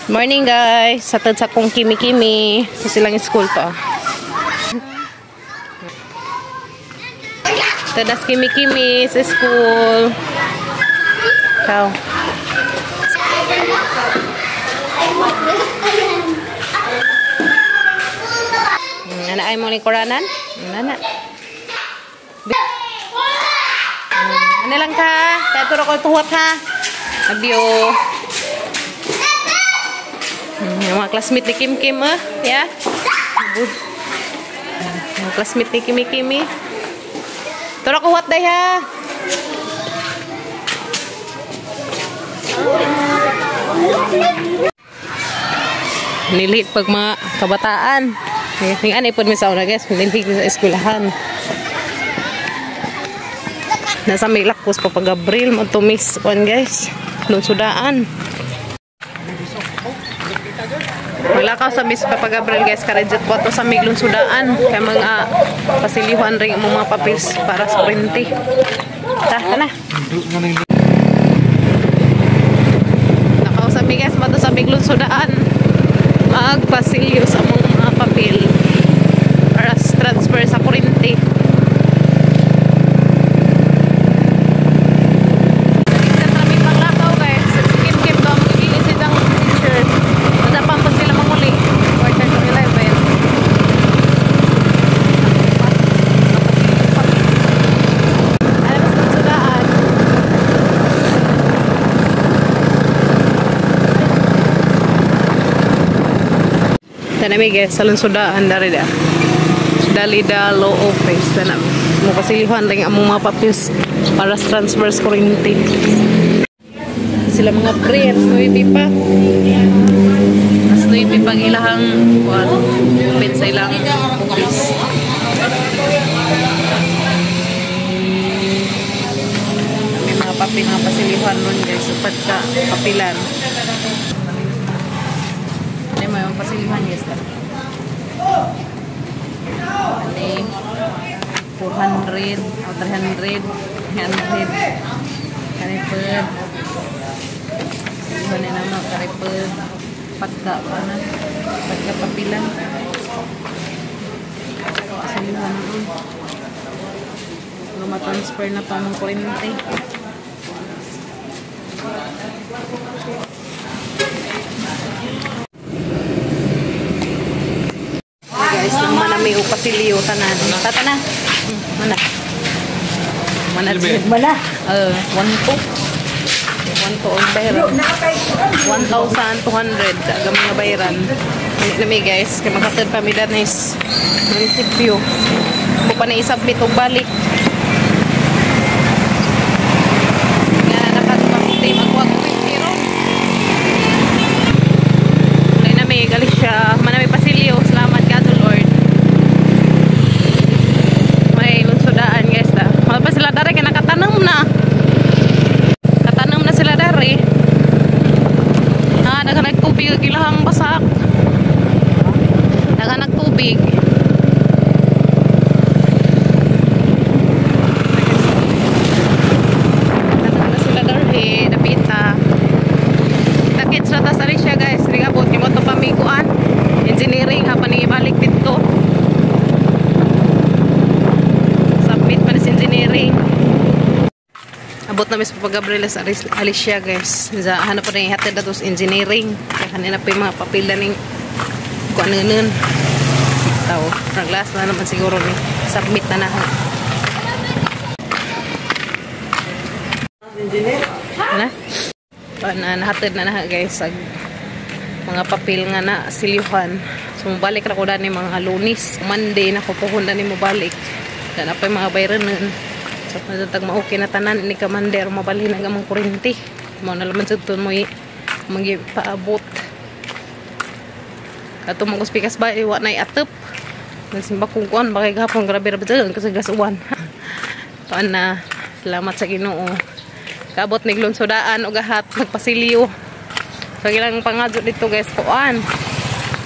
Morning guys, satad sa kong kimi-kimi sa silang school to. Tadas kimi-kimi sa school. Ciao. Ana ay mo ni Koranan? Ana. Ano lang ka? Kaya turo ko tuwat ha. Abyo. Yung mga classmate ni Kim Kim, eh. Yeah? Yung classmate ni Kimi Kimi. Turo ko what day ha. Nilhig pag mga kabataan. Yung ano ipod mi sa una guys, nilhig sa eskwelahan. Nasa may lakos pa pag Gabriel mo tumis kuan guys. Lunsudaan. Maglakaw sa Miss Papa Gabriel guys, karedjet po ato sa Miglon Sudaan. Kaya mga pasilihan rin ang mga papels para sa kuryente. Ta, na. Nakaw sa guys, mato sa Miglon Sudaan. Magpasilyo sa mga papel para sa transfer sa kuryente. Tanami guys, sa Lunsudaan dari da. Dalida Law Office. Tanami. Mukasilihan lang ang mga papels para sa transfer sa kuryente. Sila mga pre, alas 9 pa. Alas 9 pang ilahang open sa ilang office. May mga papel nga pasilihan nun guys. Upat ka papilan. Pasilihan guys na. Ano 400 o 300, 300. Karipod. Pasilihan na naman karipod. Pagka pa na. Pagka papilan. Pasilihan na. Matransfer na pa mong kuryente. May upasilyo tanan. Tata na. Mana. Mana. Mana. 1 2. 1 2 ang bayaran. 1,200 ang mga bayaran. Lami guys, kay makatid pa mi danis munisipyo. Ko pa na i-submit og balik. Nga nakatupang magwag pero. Wala na may Galicia, mana may pasilyo. Salamat ka Lord. Guys, wala pa sila dari kaya nakatanong na. Katanong na sila dari. Ah, naghanag tubig ang ilahang basak. Naghanag tubig. Katanong na sila dari, dapita. Takits na tas siya guys. Ringabot kimo to pamiguan. Engineering hapan ibalik dito. Abot na mis Papa Gabriel sa Alicia guys. Hanap pa rin ihatid na engineering. Kaya kanina pa yung mga papila ng kung ano nun. Tao. Naglas na naman siguro ni. Submit na na. Na? Nahatid na na guys. Ag mga papel nga na silyuhan. So mabalik na ko dani mga Lunes. Monday na ko puhon dani mabalik. Dana pa yung mga bayran nun. So, tag ma-okay na tanan ni Commander mabalhin ang among kuryente. Mao na laman jud mo magipaabot. Ato mong pikas ba wa nay atop. Nagsimba kong kuan bakay gahapon grabe ra ba jud kasi gasuan. Kuan na salamat sa Ginoo. Kaabot ni Lunsudaan og ahat nagpasilyo. So ilang pangadyo dito guys kuan.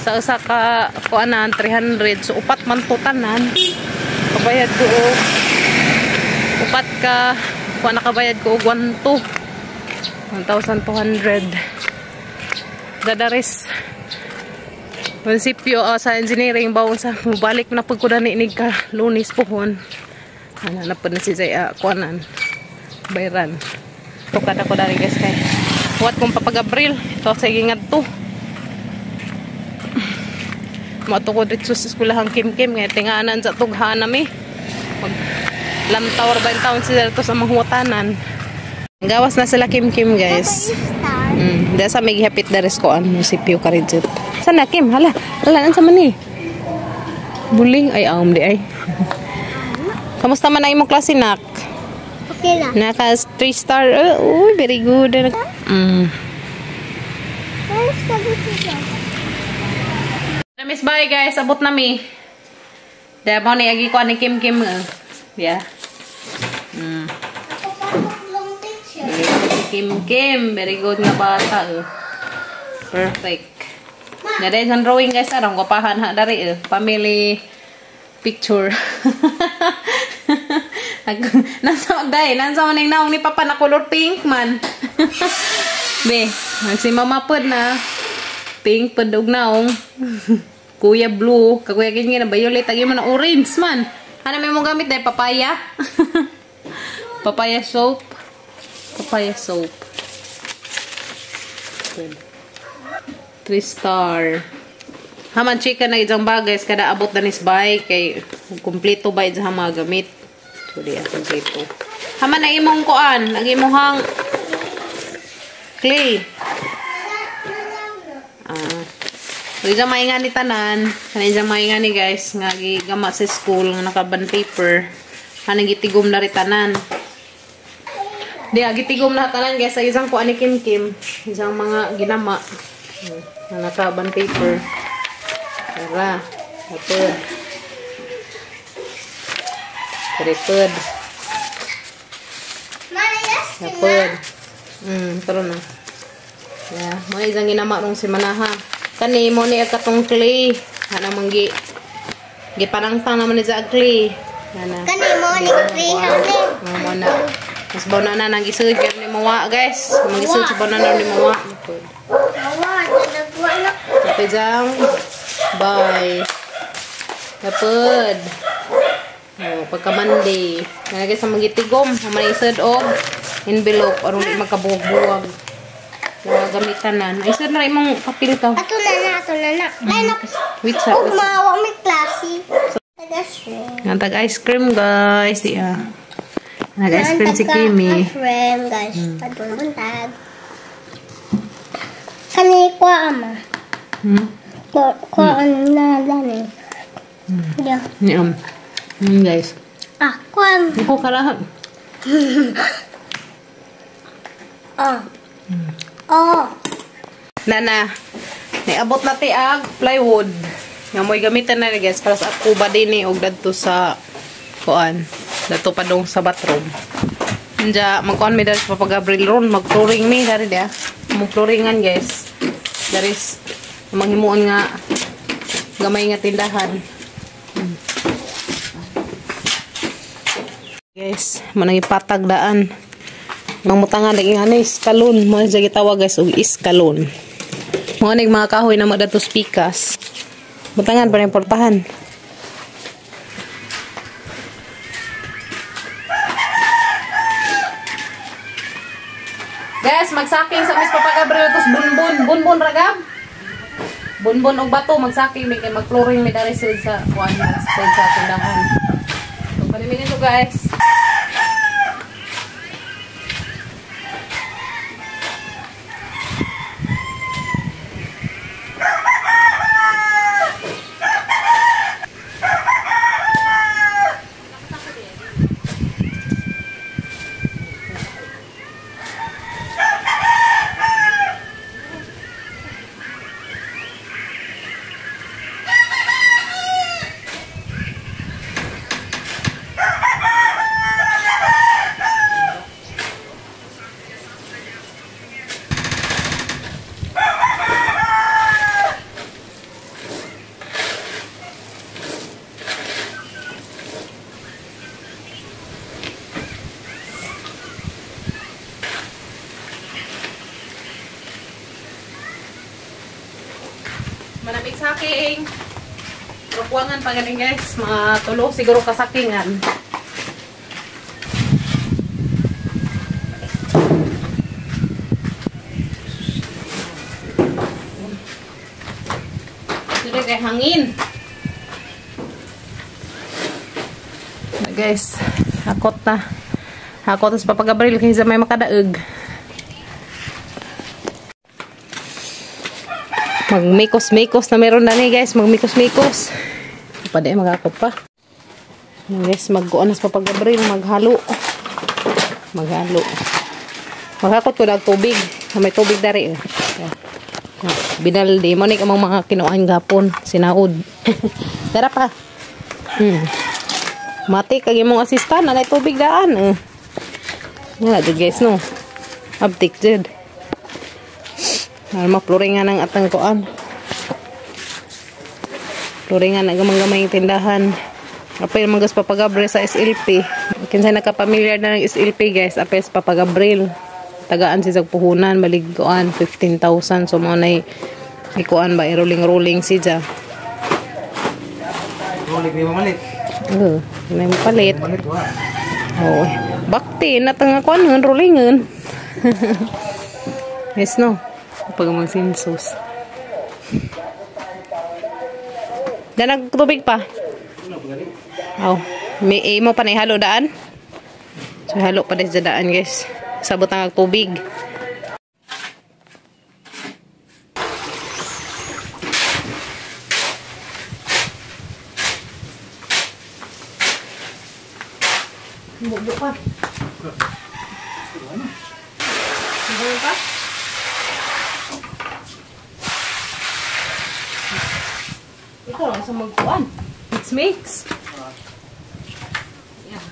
Sa usa ka kuanan 300 so upat man to tanan. Kabayad ko upat ka kuha nakabayad ko og 1,200. Dadaris munisipyo sa engineering bawon sa mubalik na pud ko dani ni ka Lunes pohon. Ana na pud na si Zay kuanan. Bayran. Tukad ako dari guys kay huwat kong papag-Abril. Ito sa ngadto. Moadto ko dito sa eskwelahang Kim Kim nga tinganan sa tughanan mi. Mag lantaw ra ba yung taon sila dito sa manghuwatanan. Gawas na sila Kim Kim guys. Dahil sa may gihapit daris ko ang munisipyo karidjut. Sana Kim, hala. Hala, sa man ni? Buling ay di ay. Kamusta man ang imong klase nak? Okay lang. Naka 3 star. Oh, very good. Miss bye guys, abot na mi. Dahil mo ni agi ko ni Kim Kim. Yeah. Kim Kim, very good nga bata. Perfect. Naday sa drawing guys, arang gwapahan ha dari family picture. Nasa day, nasa man naong ni Papa na color pink man. Be, si Mama pod na pink pod og naong. Kuya blue, kakuya kini na violet, agi man na orange man. Ano may mong gamit day papaya? Papaya soap. Papaya soap. Good. 3 star. Haman chicken na isang bagay kada abot na nis bike kay kumpleto ba sa mga gamit. So di kompleto. Haman na imong kuan, ang imong clay. So isang mainga ni tanan, kana isang mainga ni guys nga gigama sa school nga nakaban paper. Hanang gitigom na ri tanan. Di gitigom na tanan guys sa isang kuan ni Kim Kim, isang mga ginama nga nakaban paper. Tara, tapod. Tripod. Tapod. Tara na. Yeah, mo isang ginama rong si Manaha. Kani mo ni katong clay. Ana manggi gipanangtang naman ni sa clay. Ana. Kani mo ni clay ha. Mo na. Mas baw na nang gisud ni mawa guys. Mangisud sa baw na ni mawa. Mawa, nagwa na. Tapod jang. Bye. Tapod. Oh, pagka Monday. Nalagay sa magitigom, ang isod og envelope aron di magkabuwag-buwag. Mga gamitan na. Isod na imong papel ka. Ato na na, Ay, na. Wait sa. Ug mawa may klase. Nagtag ice cream guys. Yeah. Nag ice cream si Kimi. Ice cream guys. Padung buntag. Kani ko ama. Ko na dani. Yeah. Guys. Ah, kuan. Ko karahan. Ah. Oh. Nana, niabot na ti ag plywood. Nga mo'y gamitan na ni guys para sa kuba din ni og dadto sa kuan. Dadto pa dong sa bathroom. Anja magkuan mi diri sa Papa Gabriel ron, mag-flooring mi dari dia. Mo-flooringan guys. Dari manghimuon nga gamay nga tindahan. Guys, manang ipatag daan. Mangutangan lagi nga ni iskalon, mo siya gitawag guys og iskalon. Mo ning mga kahoy na madatos pikas. Mutangan pa rin portahan. Guys, magsaking sa Miss Papa Gabriel tos bunbun, bunbun ragam. Bunbun og bato magsaking mi kay magflooring mi dari sa kuan sa tindahan. So kanimi nito guys. Manamig saking. Pero kuwangan pa galing guys. Mga tulo siguro kasakingan. Dili kay hangin. Na guys, hakot na. Hakot sa Papa Gabriel kaysa may makadaog. Magmikos-mikos na meron na ni guys, magmikos-mikos. Pwede magakop pa. Guys, magkuan sa Papa Gabriel, maghalo. Maghalo. Maghakot ko ng tubig. May tubig dari. Binaldi mo ni amang mga kinuan gapon, sinaud. Dara pa. Mati kag imong assistant na tubig daan. Nga jud guys no. Abtik jud. Maploringan ang atang kuan. Ploringan ang gamay-gamay yung tindahan. Apil man gas Papa Gabriel sa SLP. Kinsay nakapamilyar na ng SLP guys, apil sa Papa Gabriel. Tagaan si puhunan, baligkuan 15,000. So mo nay ikuan ba rolling-rolling siya. Rolling ni mamalit. Oo, may mapalit. Malit wa. Oo. Bakti na tanga kuan rollingon. Yes no. Pag magsinsos. Danag tubig pa. Aw, may imo pa na ihalo daan. So halo pa din sa daan guys. Sabot ang tubig. Bubo pa. Bubo pa. Ito lang sa magkuan. Mix mix. Yeah.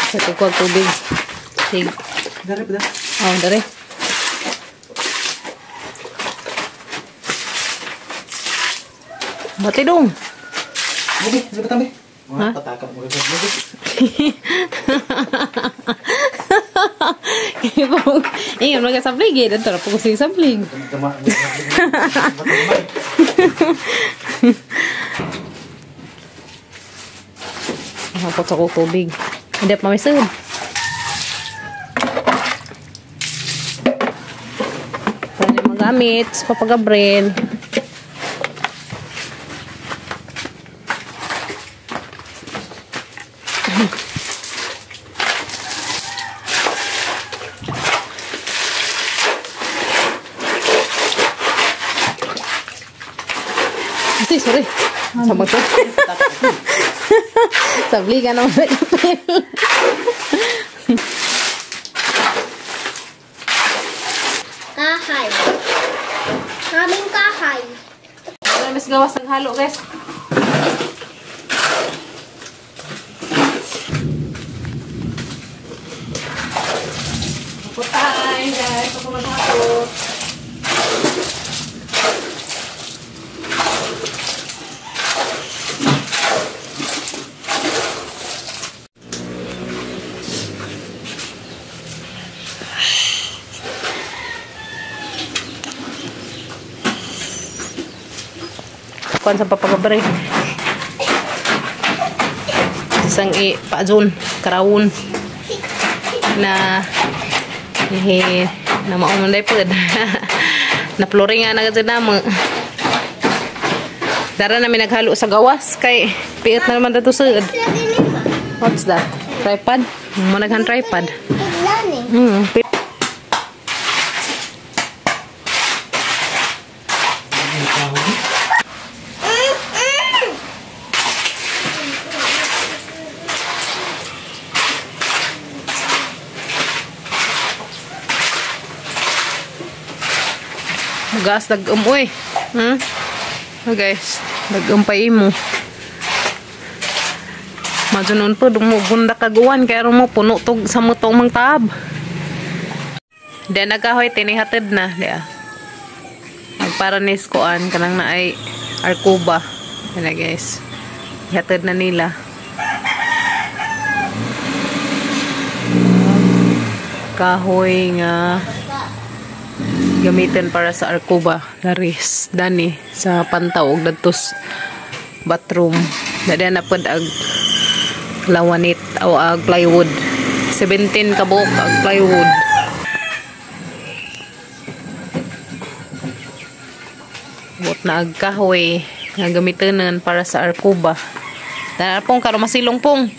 Sa kukuha tubig. Sig. Dere pa. Oh, dere. Bati dong. Bubi, dere pa tambi. Ha? Patakan mo gud. Ingon mga sablig eh, dito ra po sing sablig. Ako sa tubig. Hindi pa may sud. Pwede magamit sa Papa Gabriel. Ay, sorry. Sama ko. Sabligan naman sa kapel. Kahay. Kaming kahay. Wala mas gawas ng halo, guys. Putay, guys. Ako maghakot. Kuan sa Papa Gabriel. Isang i-paazon, karawon na eh, na maunong day pod. Na flooring nga na na mo. Dara namin naghalo sa gawas kay piit na naman dato sud. What's that? Tripod? Mo naghan tripod. Gas nag-umoy. So guys, nag-umpay mo. Majunon po, dumugunda kaguan, kaya mo puno tog sa mutong mang tab. Diya nagkahoy, tinihatid na. Diya. Nagparanis koan, kanang na ay Arcuba. Yan na guys. Hatid na nila. Kahoy nga gamitin para sa Arcuba. Laris, dani, sa pantaw, og dadtos bathroom. Dada na pod ag lawanit o ag plywood. 17 ka buok ag plywood. Buot na ag kahoy nga gamitenon para sa Arcuba. Dara pong karon masilong pong.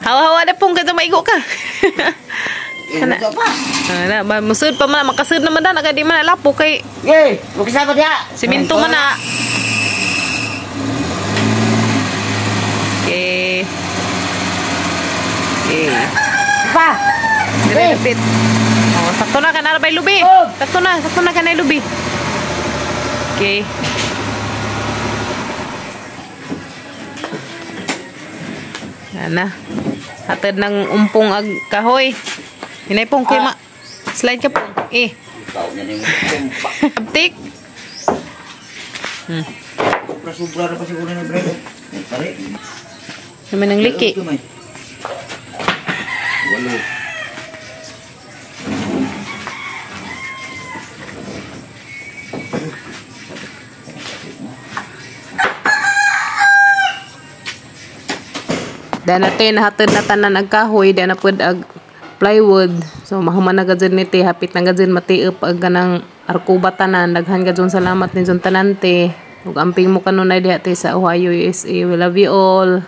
Hawa-hawa na pong kadto maigo ka. Ana, ba musud pa man makasud naman da nagadi man lapo kay. Ye, bukisa pa diha. Siminto man na. Okay. Okay. Pa. Dire dapit. Oh, sakto na kanara bay lubi. Sakto na kanay lubi. Okay. Ana. Hatad ng umpong ag kahoy. Hinay pong kay ma. Slide ka pong. Eh. Abtik. Sobra na pa siguro na bread. Pare. Naman ang liki. Walo. Dana te nahatod na tanan ag kahoy, dana pud ag plywood. So mahuman na gajud ni te, hapit na gajud matiop ag kanang Arcuba tanan. Daghan gajud salamat ni Jun tanan te. Ug amping mo kanunay diha te sa Ohio, USA. We love you all.